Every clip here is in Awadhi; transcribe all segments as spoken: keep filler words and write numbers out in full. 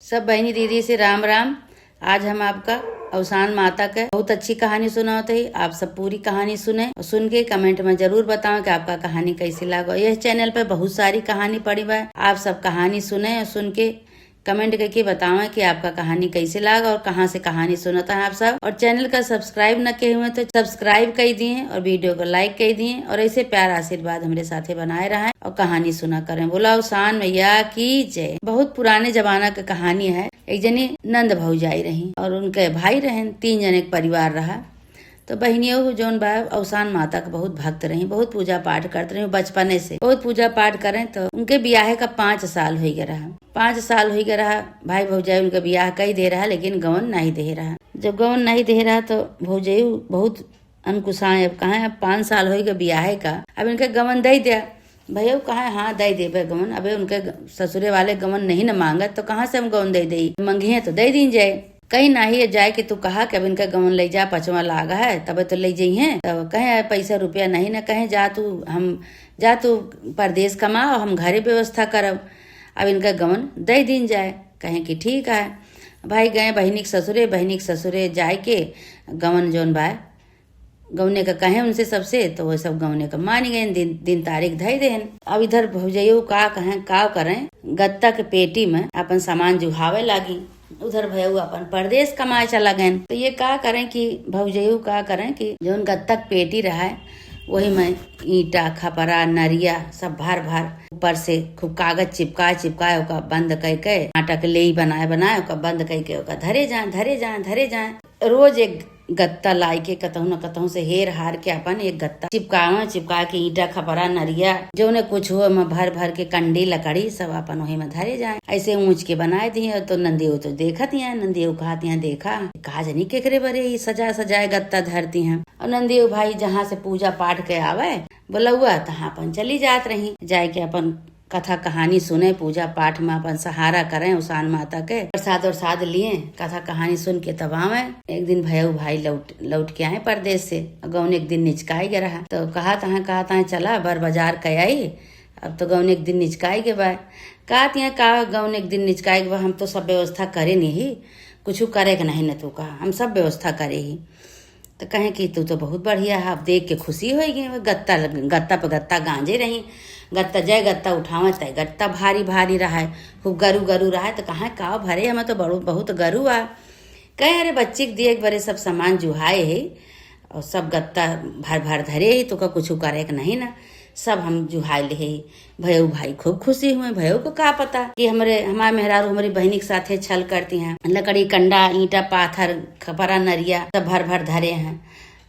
सब बहिनी दीदी से राम राम। आज हम आपका अवसान माता के बहुत अच्छी कहानी सुनावत हई। आप सब पूरी कहानी सुने और सुन के comment में जरूर बतावें कि आपका कहानी कैसी लागो। यह channel पे बहुत सारी कहानी पड़ी बा, आप सब कहानी सुने और सुन के comment करके बतावें कि आपका कहानी कैसे लाग और कहाँ से कहानी सुनत हैं आप सब। और channel का subscribe न किहे हुए तो subscribe कर दिए और video को like कर दिए और ऐसे प्यार आशीर्वाद हमरे साथे बनाए रहें और कहानी सुना करें। बोला अवसान मैया की जय। बहुत पुराने जमाना के कहानी है। एक जनी नंद भौजाई रही और उनके भाई रहन, तीन जने के परिवार रहा। तो बहिनियो जौन बा अवसान माता के बहुत भक्त रही, बहुत पूजा पाठ करत रही बचपने से, बहुत पूजा पाठ करें। तो उनके बियाहे का पाँच साल होइ गए रहा, पाँच साल होइ गए रहा। भाई भौजाई उनके बियाह कई दे रहा, लेकिन गवन नहीं दे रहा। जब गवन नहीं दे रहा तो भौजाई बहुत अनकुसाए, अब कहें अब पाँच साल होइ गए बियाहे का, अब इनके गवन दे दिया। भैया कहें हाँ दे देबे गवन, अबे उनके ग-, ससुरे वाले गवन नहीं न मांगत तो कहाँ से हम गवन दे देई, मंगिहे तो दे दीन जाए। कहीं नाही, ये जाए कि तू कहा कि अब इनका गवन ले जा, पचवा लाग है, तबे तो ले जइहें। तब कहें, "अरे, पैसा रुपया नहीं ना।" कहें, "जा तू, हम, जा तू परदेस कमाओ, हम घरे व्यवस्था करब, अब इनका गवन दे दीन जाए।" कहें कि ठीक है। भाई गए बहिनी के ससुरे, बहिनी के ससुरे जाए के गवन जौन बा, गवने का कहें उनसे सबसे, तो वो सब गवने का मान गए, दिन, दिन तारीख धई देहन। अब इधर भौजइयो का कहें, का करें, गत्ता के पेटी में अपन सामान जुहावे लागी, उधर भैया अपन परदेस कमाए चला गए। तो ये का करें कि भौजइयो का करें कि जौन गत्ता के पेटी रहा है, वही में ईंटा, खपरा, नरिया सब भर भर ऊपर से खूब कागज चिपका चिपका ओका बंद कई के, आटा के लेई बनाए बनाए ओका बंद कई के ओका धरे जाए, धरे जाए, धरे जाए। रोज एक गत्ता लाई के कतहु न कतहु से हेर हार के अपन एक गत्ता चिपकावे, चिपका के ईंटा, खपरा, नरिया, जौने कुछ हो, ओमे भर भर के कंडी, लकड़ी सब अपन वही में धरे जाए। ऐसे ऊंच के बनाए दिए। तो नंदियो तो देखत हैं, नंदियो कहत हैं, "देखा, का जनी केकरे बरे ई सजा सजाए गत्ता धरती हैं।" और नंदियो भाई जहाँ से पूजा पाठ के आवे बोलौआ, तहाँ अपन चली जात रही, जाए के अपन कथा कहानी सुने, पूजा पाठ में अपन सहारा करें उसान माता के, प्रसाद उरसाद लिए, कथा कहानी सुन के तब आवे। एक दिन भैया भाई लौट, लौट के आए परदेस से, गौन एक दिन निचकाई गए रहा, तो कहत हैं, कहत हैं, "चला बर बाजार के आई, अब तो गौन एक दिन निचकाई के बा।" कहत हैं, "का गौन एक दिन निचकाई के बा, हम तो सब व्यवस्था करे नहीं, कुछ करे के नहीं न तू कहा, हम सब व्यवस्था करे ही।" तो कहें कि तू तो बहुत बढ़िया है, अब देख के खुशी होइ गई। वो गत्ता, गत्ता पे गत्ता गांजे रही, गत्ता, जय गत्ता उठावे तय गत्ता भारी भारी रहा है, खूब गरु गरु रहा है। तो कहें, "का भरे, हमें तो बड़ो, बहुत गरु आ।" कहे, "अरे बच्ची के दिए एक बारे सब सामान जुहाए है और सब गत्ता भर भर धरे है, तो का कुछ करे के नहीं ना, सब हम जुहाए ले है।" भैया भाई खूब खुशी हुए। भैया को का पता कि हमरे, हमार मेहरारू हमरी बहिनी के साथे छल करती हैं, लकड़ी, कंडा, ईंटा, पाथर, खपरा, नरिया सब भर भर धरे हैं।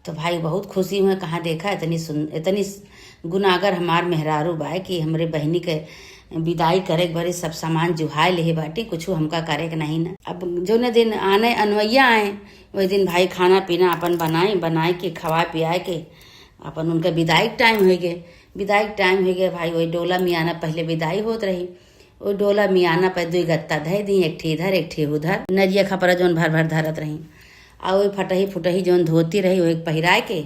तो भाई बहुत खुशी हुए, कहाँ देखा इतनी सुन-, इतनी स-, गुनागर हमार मेहरारू बाय कि हमरे बहिनी के विदाई करे के बारी सब सामान जुहाए लेहे बाटी, कुछ हमका करे के नहीं ना। अब जौने दिन आने अनवैया आए, वही दिन भाई खाना पीना अपन बनाए, बनाए के खवाए पियाए के अपन उनका विदाई के टाइम होइ गए। विदाई के टाइम होइ गए भाई, वही डोला मियाना पहले विदाई होत रही, वो डोला मियाना पे दुई गत्ता धै दी, एक ठी इधर, एक ठी उधर, नरिया खपरा जौन भर भर धरत रही, आ वही फटही फुटही जौन धोती रही, वही पहिराए के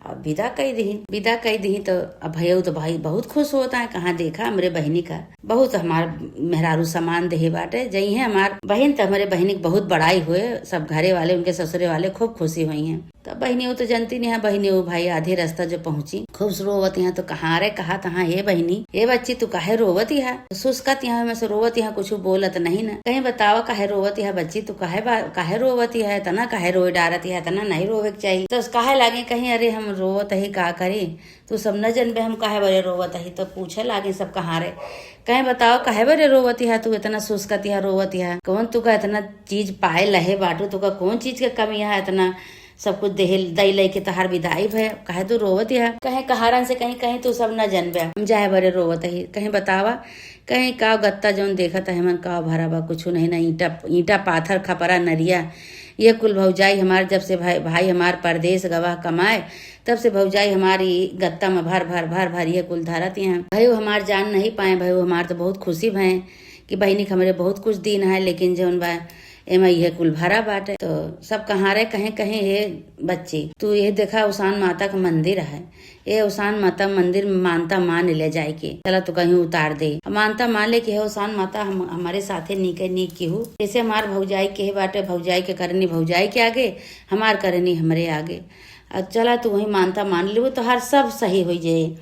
अब विदा कई दिही। विदा कई दिही तो अब भैया तो भाई बहुत खुश होत हैं, कहाँ देखा हमरे बहिनी का बहुत हमार मेहरारू सामान देहे बाटे, जइहें हमार बहिन तो हमरे बहिनी के बहुत बड़ाई हुए, सब घरे वाले उनके ससुरे वाले खूब खुशी हुई हैं। तब बहिनी वो तो जनती नहीं है, बहिनी वो भाई आधे रास्ता जो पहुँची, खूब से रोवत यहाँ तो कहाँ रे, कहा तहाँ, "हे बहिनी, हे बच्ची, तू काहे रोवत यहाँ?" तो सुस्कत यहाँ में से रोवत यहाँ, कुछ बोलत नहीं ना। कहीं बतावा काहे रोवत यहाँ बच्ची, तू काहे बा-, काहे रोवत यहाँ, इतना काहे रोए डारत यहाँ, इतना नहीं रोवे के चाहिए। तो काहे लागे कहीं, "अरे हम रोवत ही का करी, तू सब न जनबे हम काहे बरे रोवत ही।" तो पूछे लागे सब कहाँ रे, कहीं बतावा काहे बरे रोवत यहाँ, तू इतना सुस्कत यहाँ रोवत यहाँ, कौन तू का इतना चीज पाए लहे बाटू, तू का कौन चीज के कमी यहाँ इतना सब कुछ देहे, दई लई के तहार विदाई भय, काहे तू रोवत है? कहे कहारन से कहीं, कहीं तू सब न जनबे, हम जाए बरे रोवत ही। कहीं बतावा, कहीं का गत्ता जौन देखत है मन का भरा बा, कुछ नहीं ना, ईंटा, ईंटा पाथर खपरा नरिया, ये कुल भौजाई हमार जब से भाई, भाई हमार परदेस गवा कमाए, तब से भौजाई हमारी गत्ता में भर भर भर भर ये कुल धरत हैं। भयो हमार जान नहीं पाए, भयो हमार तो बहुत खुशी भय कि बहिनी के हमरे बहुत कुछ दिन है, लेकिन जौन बा एमा इहे कुल भरा बाटे। तो सब कहारे कहें, कहें, "हे बच्ची, तू ये देखा, अवसान माता का मंदिर है, ये अवसान माता मंदिर में मानता मान ले जाए के, चला तू कहीं उतार दे।" अब मानता मान ले कि हे अवसान माता, हम, हमारे साथे नीके नीक केहू, जैसे हमार भौजाई के बाटे, भौजाई के करनी भौजाई के आगे, हमार करनी हमरे आगे। अब चला तू वहीं मानता मान लेबू, तोहार सब सही हो जाए।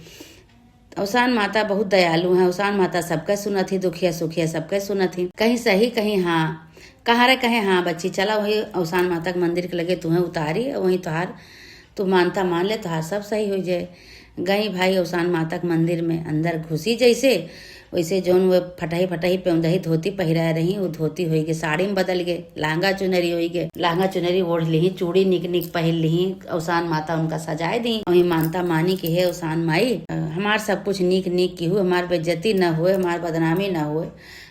अवसान माता बहुत दयालु हैं, अवसान माता सबके सुनत ही, दुखिया सुखिया सबके सुनत ही, कहीं सही कहीं हाँ। कहाँ रे कहे, "हाँ बच्ची, चला वही अवसान माता के मंदिर के लगे तुहें उतारी, वहीं तोहार, तू मानता मान ले, तोहार सब सही हो जाए।" गई भाई अवसान माता के मंदिर में, अंदर घुसी जैसे, वैसे जौन वो फटही फटही पेउंदही धोती पहिराए रही, वो धोती होई गे, साड़ी में बदल गे, लहंगा चुनरी होई गे, लहंगा चुनरी ओढ़ लिही, चूड़ी निक निक पहिर लिही, अवसान माता उनका सजाए दी। वहीं मानता मानी कि हे अवसान माई, अ, हमार सब कुछ नीक नीक केहू, हमार बेइज्जती न होए, हमार बदनामी न होए,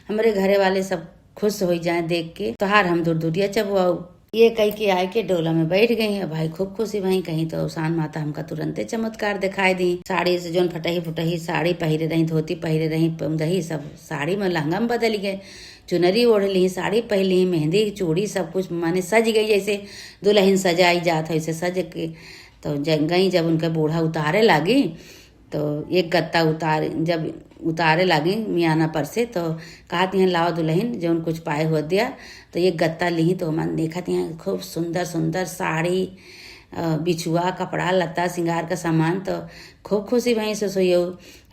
हमरे घरे वाले सब खुश हो जाए देख के, तोहार हम दुरदुरिया चबवाऊ। ये कह के आए के डोला में बैठ गई है। भाई खूब खुशी भई, कहीं तो अवसान माता हमका तुरंते चमत्कार दिखाई दी। साड़ी से जौन फटही फुटही साड़ी पहिरे रही, धोती पहिरे रही, पेउंदही सब साड़ी में, लहंगा में बदल गए, चुनरी ओढ़ ली, साड़ी पहन ली, मेहंदी, चूड़ी, सब कुछ माने सज गई, जैसे दुल्हन सजाई जात है, वैसे सज के। तो ज-, गई जब उनके बूढ़ा उतारे लागी, तो एक गत्ता उतार, जब उतारे लागी मियाना पर से, तो कहत हैं, "लाओ दुल्हन, जौन कुछ पाए हुआ दिया।" तो एक गत्ता ली, तो मन देखत हैं खूब सुंदर सुंदर साड़ी, अ, बिछुआ, कपड़ा लत्ता, श्रृंगार का सामान, तो खूब खुशी भई ससुयऊ।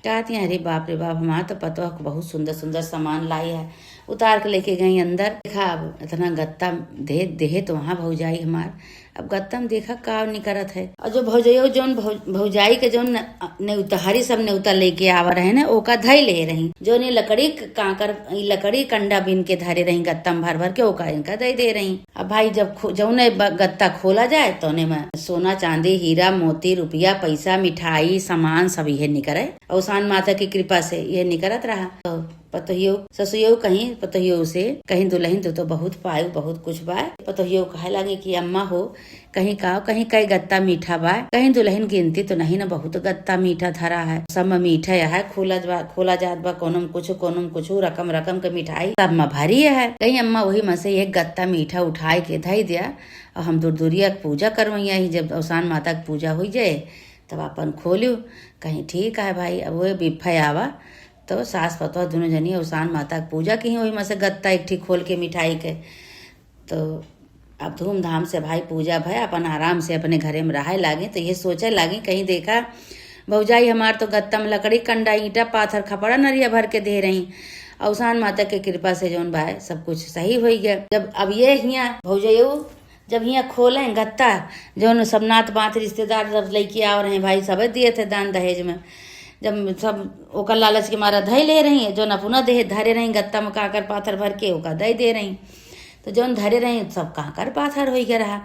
कहत हैं, "अरे बाप रे बाप, हमार तो पतोह बहुत सुंदर सुंदर सामान लाई है।" उतार के लेके गई अंदर। देखा, अब इतना गत्ता दे, देहे तो वहाँ भौजाई हमार। अब गत्ता में देखा का निकरत है। और जो भौजइयो जौन भौ-, भौजाई के जौन न-, नेउतहारी सब नेउता लेके आवा रहे न, ओका धई ले रही। जौन ये लकड़ी क-, कांकर, ई लकड़ी कंडा बीन के धरे रही गत्ता में भर भर के, ओका इनका दे दे रही। अब भाई जब खो-, जौने ब-, गत्ता खोला जाए, तौने में सोना, चांदी, हीरा, मोती, रुपया, पैसा, मिठाई, सामान सब इहे निकरे। अवसान माता की कृपा से इहे निकरत रहा। तो पतोहियो, ससुयो कहीं पतोहियो से, कहीं दुल्हन तो, तो बहुत पाए, बहुत कुछ बा। पतोहियो कहे लागे कि अम्मा हो, कहीं का, कहीं कई गत्ता मीठा बा, कहीं दुल्हन गिनती तो नहीं ना, बहुत गत्ता मीठा धरा है, सब में मीठा है, खोला जा-, खोला जात बा, कोनो में कुछ, कोनो में कुछ, रकम रकम के मिठाई सब में भरी है। कहीं अम्मा वही में से एक गत्ता मीठा उठाए के धई दिया, और हम दुरदुरिया के पूजा करवैया ही, जब अवसान माता के पूजा हुई जाए, तब अपन खोलू। कहीं ठीक है भाई, अब वो बिफे आवा, तो सास पतोह दुनों जनी अवसान माता के पूजा की, वही में से गत्ता एक ठी खोल के मिठाई के। तो अब धूमधाम से भाई पूजा भय, अपन आराम से अपने घरे में रहे लागे। तो ये सोचे लागे, कहीं देखा भौजाई हमार तो गत्ता में लकड़ी, कंडा, ईंटा, पाथर, खपड़ा, नरिया भर के दे रही। अवसान माता के कृपा से जौन बा, सब कुछ सही होई गया। जब अब ये हियाँ भौजइयो जब हियाँ खोलें गत्ता, जौन सब नात पात रिश्तेदार सब लइके आव रहे भाई, सब दिए थे दान दहेज में। जब सब ओकर लालच के मारा धई ले रही, जौन अपना दे धरे रही गत्ता में कांकर पाथर भर के ओका दे दे रही। तो जौन धरे रही सब कांकर पाथर होई के रहा।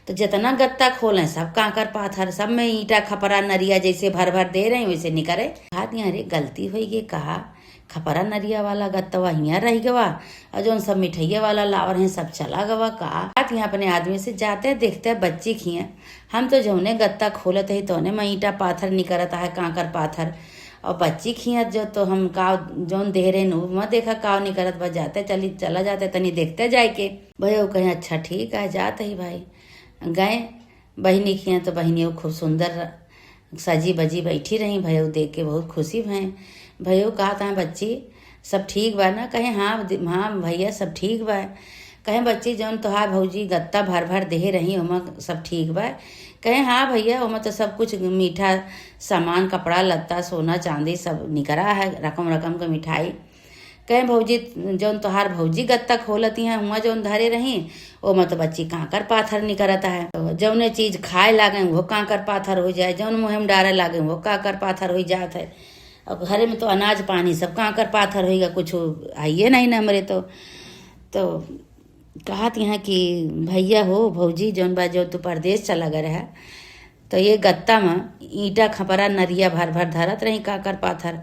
तो जितना गत्ता खोलें सब कांकर पाथर, सब में ईंटा खपरा नरिया जैसे भर भर दे रही वैसे निकरे। कहा दिया, "अरे गलती होई गई, कहा खपरा नरिया वाला गत्तवा हियाँ रह गवा, और जौन सब मिठाइया वाला लाव रहे सब चला गवा का?" बात यहाँ अपने आदमी से जाते देखते बच्ची खिए, हम तो जौने गत्ता खोलत ही तौने में ईंटा पाथर निकरत है, कांकर पाथर, और बच्ची खिए जो तो हम का जौन दे रहे नु मैं देखा का निकरत बा, जाते चली चला जाते तनी देखते जाए के। भैया कहें, "अच्छा ठीक है, जात ही भाई।" गए बहिनी खिए तो बहिनियों खूब सुंदर सजी बजी बैठी रही। भैया देख के बहुत खुशी भय। भैया कहत हैं, "बच्ची, सब ठीक बा ना?" कहे, "हाँ दि-, हाँ भैया, सब ठीक बा।" कहे, "बच्ची, जौन तोहार भौजी गत्ता भर भर देहे रही, ओमा सब ठीक बा?" कहे, "हाँ भैया, ओमा तो सब कुछ मीठा सामान, कपड़ा लत्ता, सोना चांदी सब निकरा है, रकम रकम के मिठाई।" कहे, "भौजी, जौन तोहार भौजी गत्ता खोलती हैं, हुआं जौन धरे रही, ओमा तो बच्ची कांकर पाथर निकरत है। तो जौने चीज खाए लागे, वो कांकर पाथर हो जाए, जौन मुँह में डारे लागे, वो कांकर पाथर हो जात है। अब घरे में तो अनाज पानी सब कांकर पाथर होइगा, कुछ आइए नहीं ना हमरे तो।" तो कहत यहाँ कि भैया हो, भौजी जौन बा, जो तू परदेस चला गए रहे, तो ये गत्ता में ईंटा खपरा नरिया भर भर धरत रही कांकर पाथर।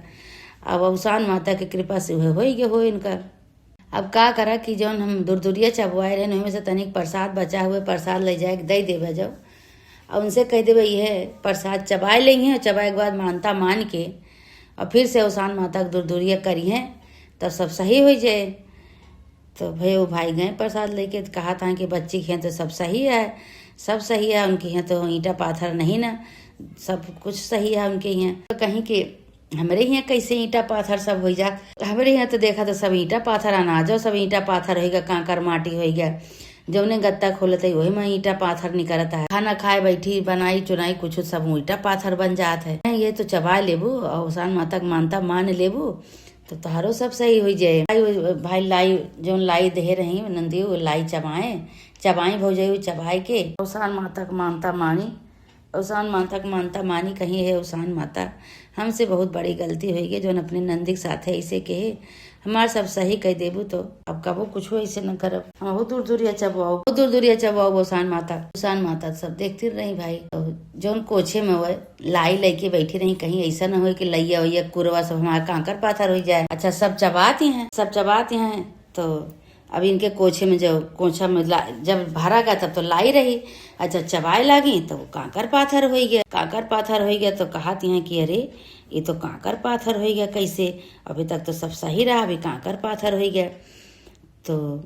अब अवसान माता के कृपा से उहे होई गे हो इनकर। अब का करा कि जौन हम दुरदुरिया चबवाए रहे, ओहिमे से तनिक प्रसाद बचा हुए, प्रसाद ले जाए के दे देबे जाओ। और उनसे कह देबे, "ये प्रसाद चबाए लेंगे," और चबाए के बाद मानता मान के और फिर से अवसान माता के दुरदुरिया करिहें, तब सब सही हो जाए। तो भैया वो भाई गए प्रसाद लेके, तो कहा था कि बच्ची के यहाँ तो सब सही है, सब सही है उनके यहाँ, तो ईंटा पाथर नहीं ना, सब कुछ सही है उनके यहाँ। तो कहीं कि हमरे यहाँ कैसे ईंटा पाथर सब होइ जा? हमरे यहाँ तो देखा तो सब ईंटा पाथर, अनाजो सब ईंटा पाथर होइ गा, कांकर माटी होइ गा। जौने गत्ता खोलत है वही में ईंटा पाथर निकरत है। खाना खाए बैठी, बनाई चुनाई कुछ, सब ईंटा पाथर बन जात है। ये तो चबाए लेबू और औसान माता के मानता मान लेबू, तो तोहरो सब सही होइ जाए। भाई, भाई लाई, जौन लाई देहे रही नंदी, वो लाई चबाए, चबाई भौजाई, वो चबाए के औसान माता के मानता मानी, औसान माता के मानता मानी, कहीं हे औसान माता, हमसे बहुत बड़ी गलती होइ गई, जौन अपने नंदी के साथ है ऐसे कहे, हमार सब सही कह देबू तो अब कबो कुछ ऐसे न करब। हम बहुत दूर दूरिया चबवाओ, बहुत दूर दूरिया चबवाओ औसान माता। औसान माता सब देखती रही भाई, तो जौन कोछे में हुए लाई लेके बैठी रही, कहीं ऐसा न होए कि लैया वैया कुरवा सब हमार कांकर पाथर होइ जाए। अच्छा, सब चबाती हैं, सब चबाती हैं, तो अब इनके कोछे में जब कोछा में ला-, जब भरा गया तब तो लाई रही। अच्छा, चबाए लागी तो वो कांकर पाथर होइ गया, कांकर पाथर होइ गया तो कहती हैं कि अरे, ये तो कांकर पाथर होइ गया, कैसे? अभी तक तो सब सही रहा, अभी कांकर पाथर होइ गया। तो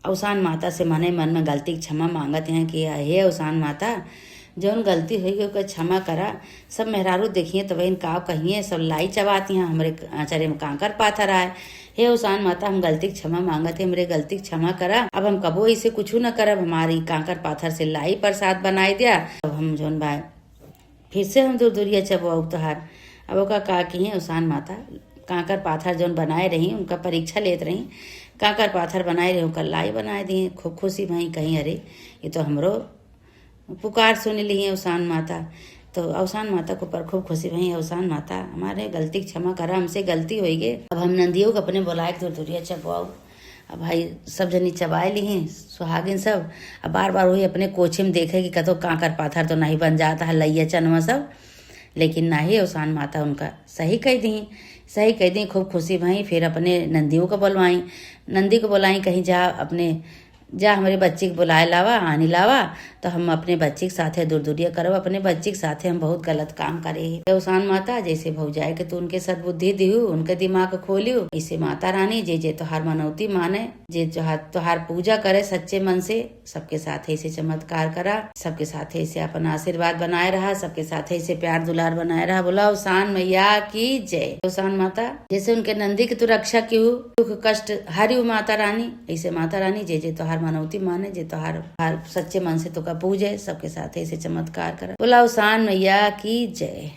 औसान माता से मने मन में गलती के क्षमा मांगत हैं कि हे औसान माता, जौन गलती होइ गई ओकर क्षमा करा। सब मेहरारू देखिए तो बहन का कहिए, सब लाई चबाती हैं, हमरे आचरे में कांकर पाथर आए। हे औसान माता, हम गलती के क्षमा मांगत है, हमरे गलती के क्षमा करा। अब हम कबो ऐसे कुछ न करब, हमारी कांकर पाथर से लाई प्रसाद बनाए दिया। अब हम जौन बा फिर से हम दूर दूरिया चबवाऊ तोहार। अब ओका का किहे औसान माता, कांकर पाथर जौन बनाए रही, उनका परीक्षा लेत रही, कांकर पाथर बनाए रही, उनका लाई बनाए दिए। खूब खुशी भई, कहीं अरे, ये तो हमरो पुकार सुन ली है औसान माता। तो औसान माता के ऊपर खूब खुशी भई, औसान माता, हमारे गलती के क्षमा करा, हमसे गलती होइ गई। अब हम नंदियों के अपने बुलाए के दूर दूरिया चबवाऊ। अब भाई सब जनी चबाए ली हैं, सुहागिन सब। अब बार बार वही अपने कोछे में देखे कि कतो कांकर पाथर तो नहीं बन जाता है, लैया चनवा सब। लेकिन नहीं, औसान माता उनका सही कह दी, सही कह दी। खूब खुशी भई, फिर अपने नंदियों को बुलवाई, नंदी को बुलाई, कहीं जा अपने, जा हमरे बच्ची के बुलाए लावा, आनी लावा, तो हम अपने बच्ची के साथे दूर दूरिया करब, अपने बच्ची के साथे हम बहुत गलत काम करे ही। हे औसान माता, जैसे भौजाई के तू उनके सद्बुद्धि दिहू, उनके दिमाग खोलियो, ऐसे माता रानी जे जे तोहार मनौती माने, जे तोहार, तोहार पूजा करे सच्चे मन से, सबके साथे ऐसे चमत्कार करा, सबके साथे ऐसे अपन आशीर्वाद बनाए रहा, सबके साथे ऐसे प्यार दुलार बनाए रहा। बोला औसान मैया की जय। औसान माता, जैसे उनके नंदी के तू रक्षा किहू, दुख कष्ट हरियो माता रानी, ऐसे माता रानी जे जे तोहार मनौती माने, जे तोहार, तोहार सच्चे मन से तोका पूजे, सबके साथे ऐसे चमत्कार करा। बोला औसान मैया की जय।